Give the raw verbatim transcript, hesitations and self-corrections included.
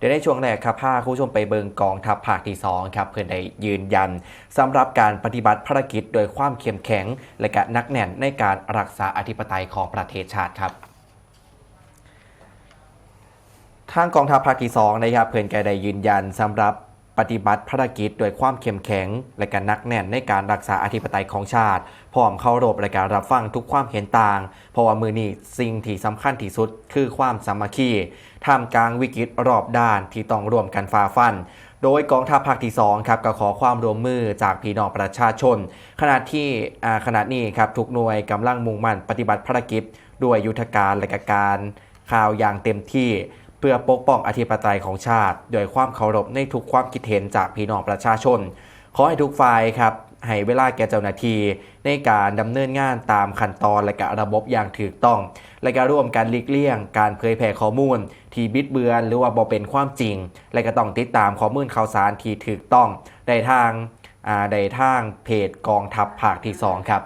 ดี๋ยวในช่วงแรกครับ พาคุณผู้ชมไปเบิ่งกองทัพภาคที่สองครับ เพิ่นได้ยืนยันสำหรับการปฏิบัติภารกิจโดยความเข้มแข็ง และก็หนักแน่นในการรักษาอธิปไตยของประเทศชาติครับ ทางกองทัพภาคที่สองนะครับ เพิ่นก็ได้ยืนยันสำหรับปฏิบัติภารกิจโดยความเข้มแข็ง และก็หนักแน่นในการรักษาอธิปไตยของชาติ พร้อมเคารพและก็รับฟังทุกความเห็นต่าง เพราะว่ามื้อนี้สิ่งที่สำคัญที่สุดคือความสามัคคี ท่ามกลางวิกฤตรอบด้านที่ต้องร่วมกันฝ่าฟัน โดยกองทัพภาคที่สองครับ ก็ขอความร่วมมือจากพี่น้องประชาชน ขณะที่ อ่า ขณะนี้ครับ ทุกหน่วยกำลังมุ่งมั่นปฏิบัติภารกิจด้วยยุทธการและก็การข่าวอย่างเต็มที่ เพื่อปกป้องอธิปไตยของชาติ โดยความเคารพในทุกความคิดเห็นจากพี่น้องประชาชน ขอให้ทุกฝ่ายครับ ให้เวลาแก่เจ้าหน้าที่ในการดำเนินงานตามขั้นตอนและก็ระบบอย่างถูกต้อง และก็ร่วมกันหลีกเลี่ยงการเผยแพร่ข้อมูลที่บิดเบือนหรือว่าบ่เป็นความจริง และก็ต้องติดตามข้อมูลข่าวสารที่ถูกต้องได้ทาง อ่า ได้ทางเพจกองทัพภาคที่สองครับ